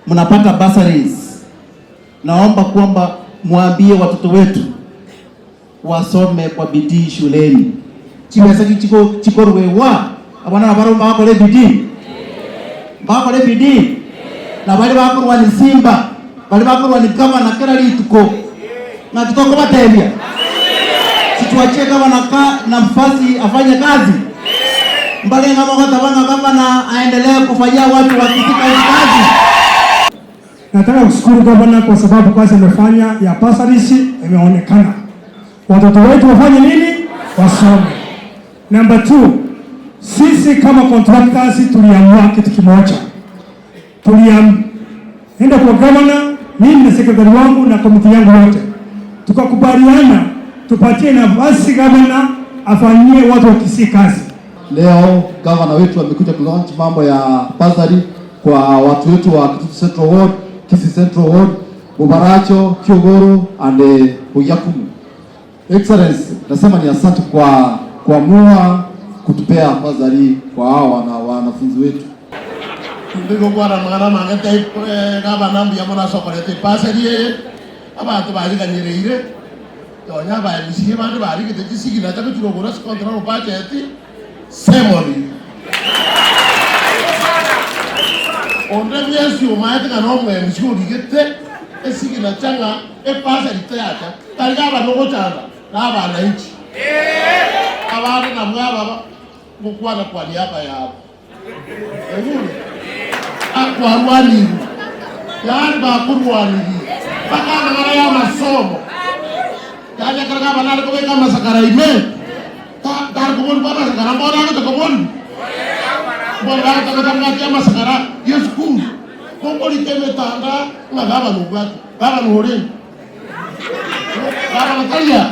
Mnapata bursaries. Naomba kwamba mwambie watoto wetu wasome kwa bidii shuleni. Chibesa ki chiko chikorwegwa abana nabarobwo mbakore ebidii? Mbakore ebidii? Na baria bakorwania Simba, baria bakorwania gavana kera rituko, ng'aki tokobatebia? Situachie gavana ka nafasi afanye kazi? Mbarenge mogoteba ng'a gavana aendelee kufanyia watu wa Kisii County kazi? Nataka kushukuru gavana kwa sababu kazi amefanya ya bursaries imeonekana. Watoto wetu wafanye nini? Wasome. Number two, sisi kama contractors tuliamua kitu kimoja. Tulienda kwa gavana, mimi na secretary wangu na komiti yangu yote, tukakubaliana tupatie nafasi gavana afanyie watu wa Kisii kazi. Leo gavana wetu amekuja kulaunch mambo ya bursary kwa watu wetu wa Kitutu Central Ward, Kisii Central Ward, Bobaracho, Kiogoro and Bogiakumu. Excellency, nasema ni asante kwa kuamua kutupea bursary kwa hawa wanafunzi wetu. Inde gokwana amang'ana amange tai gavana mbuya mono ase okoreta epasari eye, abanto bariganyereire, nonya aba MCA bande barigete chisignature gochia kogora ase control budget, Semoni. Onde bwensi omaete ng'a nomo MC origete esignature ng'a epasari teyacha, tari gavana ogochanda, na abananchi. Abande nabwo aba ngokwana kwa niaba yabo. Oigure? Akwarwanirwe, yaani bakorwanirie mpaka amang'ana y'amasomo. Yaani ekero gavana are kobeka amasakara ime, ta- tari koborigwa amasakara mbono agocha koborigwa? Mbono bagocha gocha amasakara y'esukuru, mokorika emetanda ng'a gavana obwate, gavana orenge? Gavana tari aa?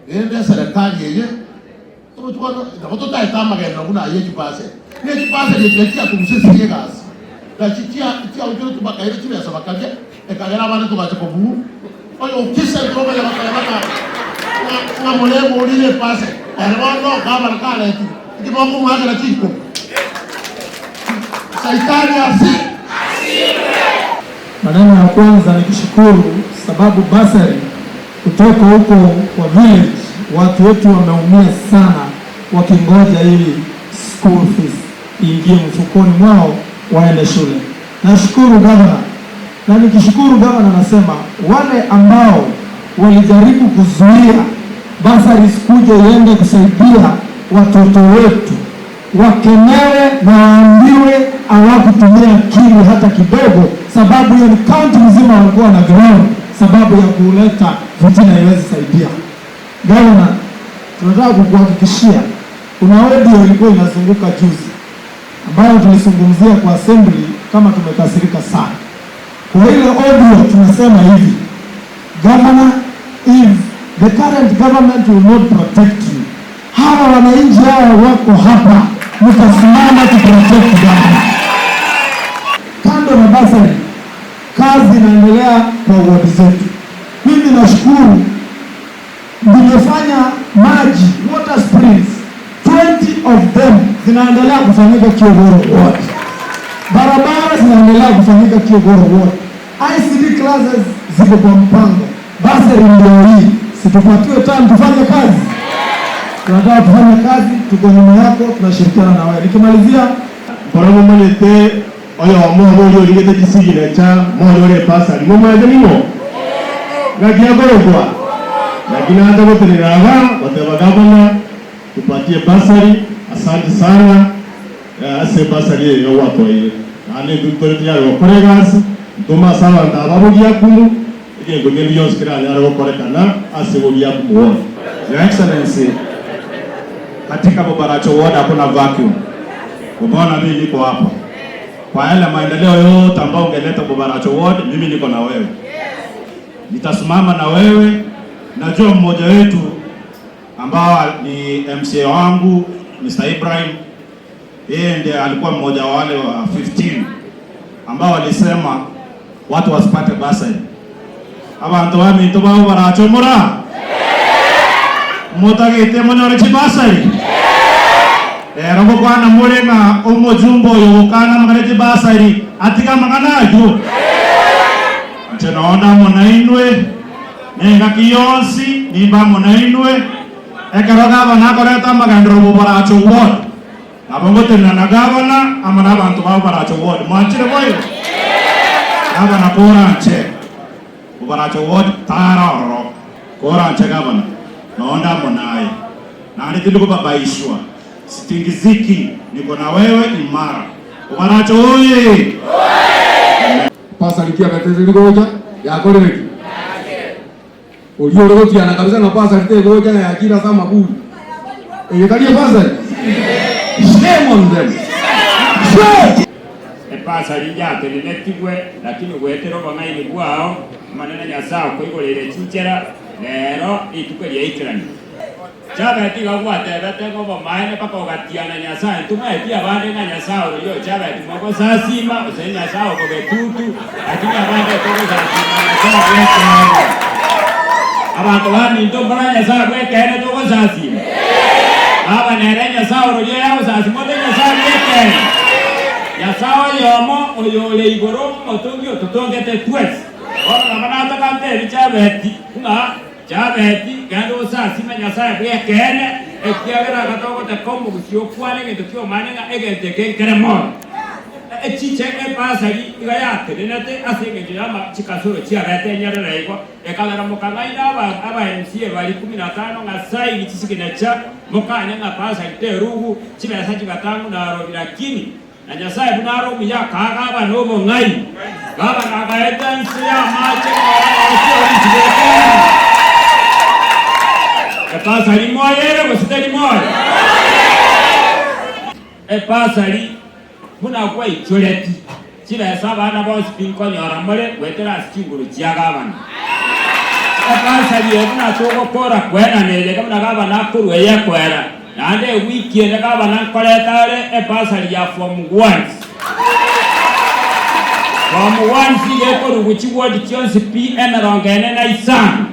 Rende eserekari eye. Torochi bono, nabo totaete amagenderero buna aya echibaseri. Ne echibaseri echi nachi chiatorusia esegi egasi, nachi chiaonchoretwe bakaira chibesa bakaria, ekagera abande togacha kobua. Oyo okisentire omanya goteba ng'a ng'a morebe orire ebaseri, ere bono gavana karetire, inki mokomoakera chikura? Saitani ase. Maneno ya kwanza ni kushukuru sababu bursary kutoka huko kwa village watu wetu wameumia sana wakingoja ili school fees iingie mfukoni mwao waende shule. Nashukuru governor, na nikishukuru governor nasema wale ambao walijaribu kuzuia bursaries kuja iende kusaidia watoto wetu wakemewe na waambiwe hawakutumia akili hata kidogo, sababu hiyo ni county mzima walikuwa na ground sababu ya kuleta fitina iweze saidia. Governor, tunataka kukuhakikishia kuna audio ilikuwa inazunguka juzi ambayo tulizungumzia kwa assembly kama tumekasirika sana. Kwa ile audio tunasema hivi, Governor, if the current government will not protect you, hawa wananchi hawa wako hapa, mtasimama to protect governor. Kando na bursary, kazi inaendelea kwa ward zetu. Mimi nashukuru nimefanya maji water springs 20 of them zinaendelea kufanyika Kiogoro ward, barabara zinaendelea kufanyika Kiogoro ward, ICT classes ziko kwa mpango. Bursary ndio hii, situpatiwe time tufanye kazi. Tunataka tufanye kazi, tuko nyuma yako, tunashirikiana na wewe. Nikimalizia Nkoro momanyete oyomo obo oria origete chisignature monyore ebasari. Momanyete ning'o? Ng'aki akorokwa? Naki naancha gotenena iga goteba gavana tupatie bursary, asante sana ase ebasari eye iga gwatwaire. Naende intwe ntore tayari gokora egasi, ntome ase abanto aba bogiakumu, egento kende gionsi keranyare gokorekana ase bogiakumu bono. Your Excellency, katika Bobaracho Ward hakuna vacuum. Umeona mimi niko hapa. Kwa yale maendeleo yote ambayo ungeleta Bobaracho Ward, mimi niko na wewe. Nitasimama na wewe. Najua mmoja wetu ambao ni MCA wangu Mr. Ibrahim, yeye ndiye alikuwa mmoja wa wale wa 15 ambao walisema watu wasipate bursary. Abanto baminto ba Bobaracho mora motagete monyore chibasari. Rero ngokwana more ng'a omojumbe oyo ogokana amang'ana e chibasari atige amang'ana ayio. Inche nonde amo nainwe, na engaki yonsi nimbe amo nainwe, ekero gavana akoreta amagenderero b'oboracho Ward. Nabo ngotenena na gavana amo nabanto ba Bobaracho Ward. Mwanchire boigo? Gavana koranche Bobaracho Ward tara ororo. Koranche gavana, nonde amo naye. Naende tindi kobabaishwa. Sitingiziki, niko na wewe imara. Bobaracho oye! Amen. Pasari kiabetete rigocha yakorire ki? Oria ore gotiana kabisa ng'a pasari tegocha na yachire ase amaburi. Eye tari epasari? Shame on them. Shame! Epasari yatenenetigwe, lakini goetera obong'aini bwao, Omonene Nyasae okoigoreire chinchera, rero rituko riaikeranirie. Chabeti iga gwatebete ng'a obomaene mpaka ogatiana Nyasae, ntomaeti abande ng'a Nyasae ororia o Chabeti mogosasima, gose Nyasae o bogetutu, lakini abande togosasima Nyasae bw'ekeene. Abanto baminto mbora Nyasae bw'ekeene togosasima? Aba nere Nyasae ororia oyagosasima ote Nyasae bw'ekeene? Nyasae oyomo oyore igoro omotongi ototongete twensi. Bono nabo nataka ntebi Chabeti ng'a Jabeti, genda osasime Nyasae bw'ekeene, ekiagera agatogoteka omogusii okwane egento ki'omane ng'a egento eke nkere moyo. Echiche ebasari iga yatenenete ase engencho y'ama chikasoro chiabete enyerere igo, ekagera mokang'aina aba aba MCA baria ikomi na tano ng'a saini chisignature mokanye ng'a basari terugu, chibesa chigatang'u narobi lakini Na Nyasae buna are omuya akaa gavana obong'aini. Gavana agaeta ense y'amache ng'ora gose orisibo ekeene. Epasari moyo ere gose teri moyo? Epasari buna gwaichoreti chibesa abana bonsi tinkonyora more goetera ase chinguru chia gavana. Epasari eye buna togokora koenana eye buna gavana akorua eyekoera. Naende ewiki ende gavana nkoreta are ebasari ya form ones. Form ones iga ekorugwa chiwodi chionsi pi emerongo ene na isano.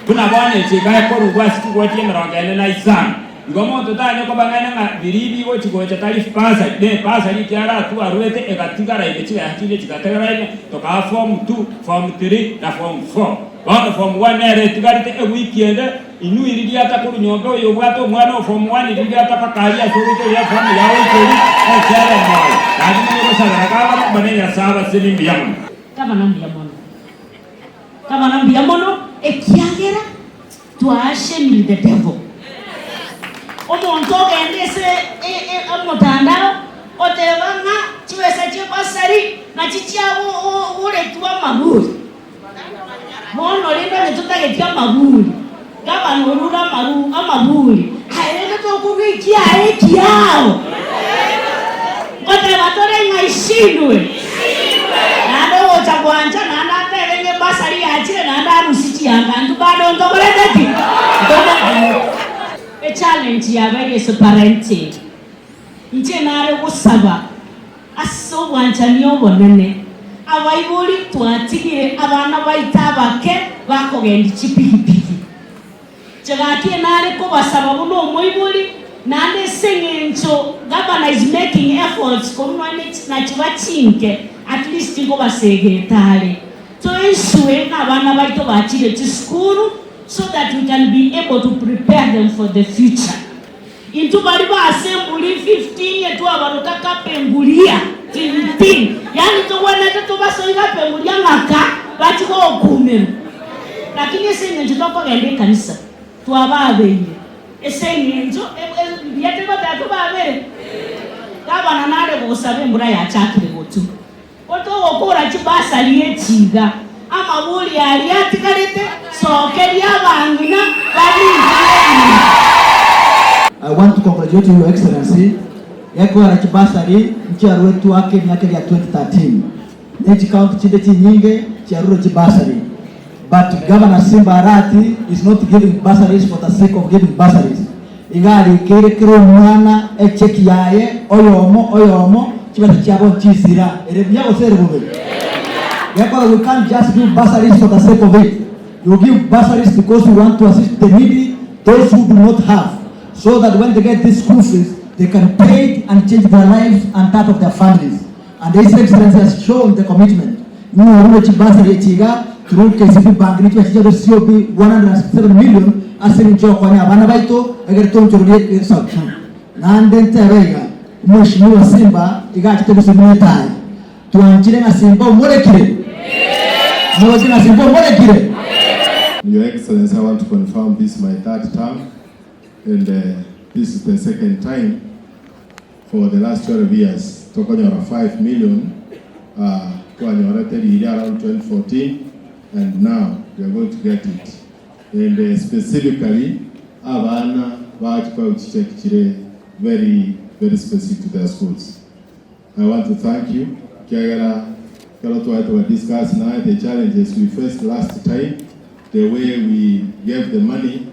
Buna bono echi iga ekorugwa ase chiwodi emerongo ene na isano. Igo monto tanya koba ng'aina ng'a biria bigochi gocha tari basari, ne ebasari ekiagera atwarwete egatigara ime chibesa chinde chigatigara ime tokaa form two, form three na form four. Bono form one nere etigarete ewiki ende. Inwe riria atakorwa nyomba oyo obwate omwana o form one riria atakakaria ase ogoita oria form ya goika eria echere moyo gaki manye gosabera gabana mbane Nyasae abasemi mbuya mono. Gabana mbuya mono, gabana mbuya mono, ekiagera twaashemire the devil. Omonto ogenda ase omotandao oteba ng'a chibesa chi'ebasari nachi chiagoretwe amaburi. Bono rende onye totageti amaburi, gavana orure amaru amaburi, aye rende tokorua ekiaye ekiao. Ngoteba tore ng'a ishindwe. Naende ogocha gwancha naende atebe ng'a ebasari yachire naende arusie chianga intwe bado ntokorete ki? Ntomo Echallenge yabeire ase parenting. Inche nare gosaba Ase obwanchani obonene, abaibori twatigire abana baito abake bakogendia chipigipigi. Inche gaki nare kobasaba buna omoibori, naende ase eng'encho Governor is making efforts korwa nonya nachiba chinke, at least nkobasegeta are. Toensure ng'a abana baito bachire chisukuru so that we can be able to prepare them for the future. Intwe baria b'ase emburi 15 twabaroka kapenguria 15, yaani togwenerete tobasoe kapenguria ng'aka bachie gokumerwa. Lakini ase eng'encho tokogenda ekanisa twababeire, ase eng'encho mbuya togoteba tobabere. Gavana nare gosaba embura yachakire gotwa. Gotogokora chibasari echi iga, amaburi aria atigarete, sokeria abang'ina baminto. I want to congratulate you, Your Excellency, gekoera chibasari nchiaruetwe ake emiaka eria 2013 ne chicounty chinde chinyinge chiarure chibasari but Governor Simba Arati is not giving bursaries for the sake of giving bursaries Iga arikeire kera omwana echeki yaye, oyomo oyomo, chibesa chiabo nchisira. Ere buya gose ere bobe? Gekora we can't just give bursaries for the sake of it. You give bursaries because you want to assist the needy, those who do not have, so that when they get these school fees, They can pay it and change their lives and that of their families. And His Excellency has shown the commitment. Ng'a orure chibursary echi iga through KCB Bank ne chibesa chiaito COB 167 million ase eng'encho yokonya abana baito egere tonchororie egesaku. Naende ntebe iga, Omweshimiwa Simba iga achete gosomia etaya. Twanchire ng'a Simba omorekire? Moroche ng'a Simba omorekire? Your Excellency, I want to confirm this is my third term and this is the second time for the last 12 years tokonyora 5 million twanyorete riria around 2014 and now we are going to get it and specifically abana bagochi chicheki chire very very specific to their schools. I want to thank you ekiagera ekero tware toga discuss naye the challenges we faced last time, the way we gave the money,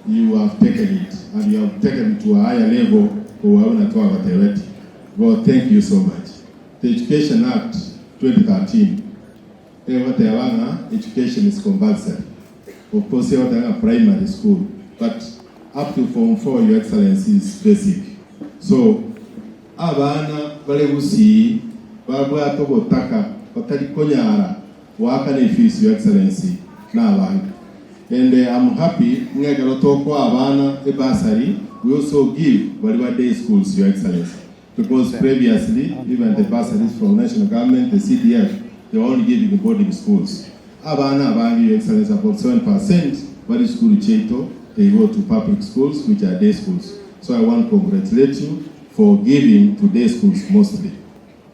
you have taken it and you have taken it to a higher level kobua buna twagotebetie. Igo thank you so much. The Education Act 2013 egoteba ng'a education is compulsory. Of course egoteba ng'a primary school but up to form four your excellency is basic. So Abana bare gusii babwate obotaka batari konyara goakana efees your excellency nabange and am happy ng'a ekero tokoa abana ebursary we also give baria ba day schools your excellency because previously even the bursaries from national government the CDF they were only giving boarding schools abana abange your excellency about 7% bari chisukuru chiaito they go to public schools which are day schools so I want congratulate you For giving to day schools mostly.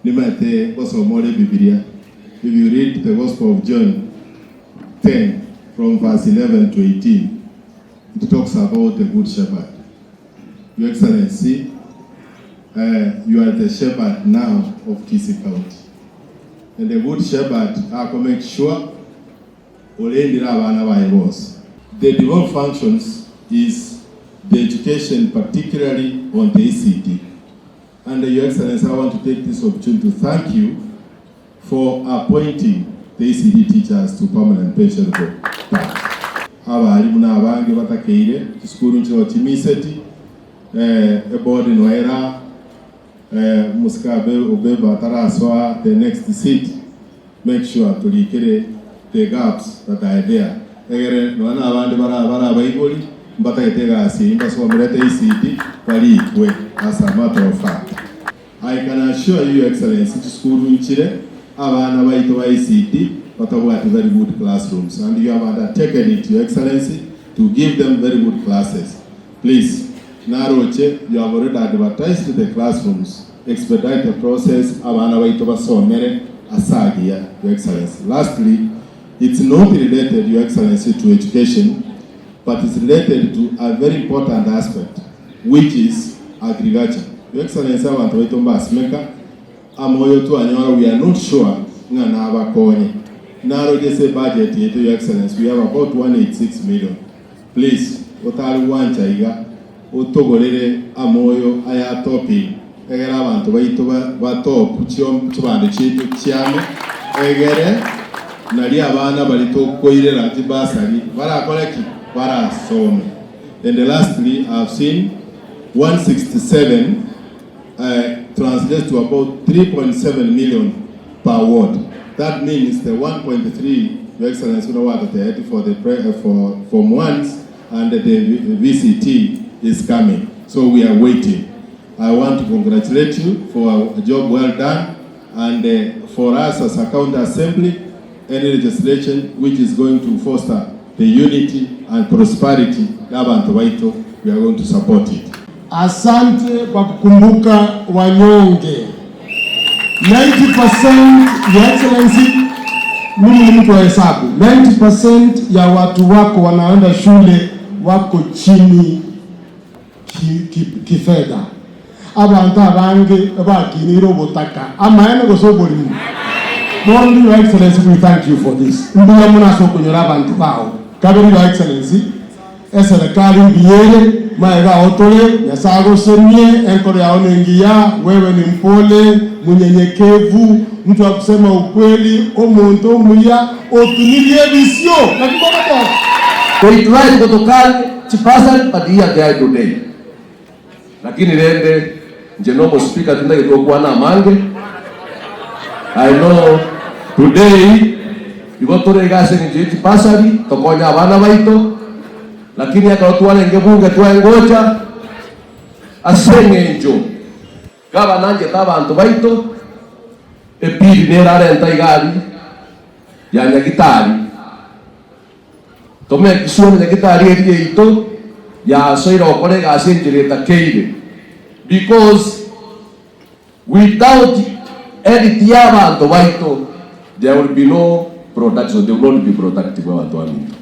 Nimanyete gosoma ore Ebibilia. If you read the Gospel of John 10 from verse 11 to 18, it talks about the good shepherd. Your Excellency, uh, you are the shepherd now of Kisii County. And the good shepherd ako make sure orendire abana baye bonsi. The devolved functions is the education particularly on the ECD and your excellency I want to take this opportunity to thank you for appointing the ECD teachers to permanent pensionable terms. Abalimu na abange batakeire chisukuru nchiroo chimiseti eh, eboard noera eh, omosike Obeba atarasoa the next seat. Make sure torikere the gaps that are there egere nonya na abande bara bare abaibori mbatagete egasi eyio mbasomerete ECD barikwe as a matter of fact. I can assure you your excellency chisukuru nchire abana baito ba ECD batabwati very good classrooms and you have undertaken it your excellency to give them very good classes. Please naroche you have already advertised the classrooms expedite the process abana baito basomere ase agiya your excellency. Lastly, it's not related your excellency to education but it's related to a very important aspect which is agriculture. Your excellency abanto baito mbasimeka amoyo twanyora we are not sure ng'a nabakonye. Naroche ase ebudget yaito your excellency we have about 186 million. Please otari gwancha iga otogorere amoyo aya topping egere abanto baito ba top chibando chiaito chiame egere nari abana baria tokoirera chibursary barakore ki? Barasome. And lastly I have seen 167 translates to about 3.7 million per ward. That means the 1.3 Your Excellency buna gwatotebetie for the pre for form ones and the VCT is coming. So we are waiting. I want to congratulate you for a job well done and for us as a county assembly any legislation which is going to foster the unity and prosperity y'abanto baito we are going to support it. Asante kwa kukumbuka wanyonge. 90% Your Excellency, mimi ni mtu wa hesabu. 90% ya watu wako wanaenda shule wako chini kifedha. Abanto abange bakinire obotaka amaene gose oborimo. Bono Your Excellency we thank you for this. Mbuya mono ase okonyora abanto bao. Kabere Your Excellency, eserekari mbuya ere, magega ao tore, Nyasae agosemie, enkoro yao nengiya, wewe ni mpole, munyenyekevu, mtu wa kusema ukweli, omonto omuya, otunirie ebisio. Naki mogoteba? They tried gotokari chibasari but here they are today. Lakini rende Inche na omospeaker tintageti gokwana amange. I know today igo tore iga ase eng'encho ye chibasari tokonye abana baito, lakini ekero twarenge bunge twaengocha ase eng'encho gavana anchete abanto baito, epili nere arenta iga aria ya Nyagitari. Tomeke sure Nyagitari eria yaito yasoire gokora egasi enchera etakeire because without edit ya abanto baito there will be no production, they will not be productive abanto baminto.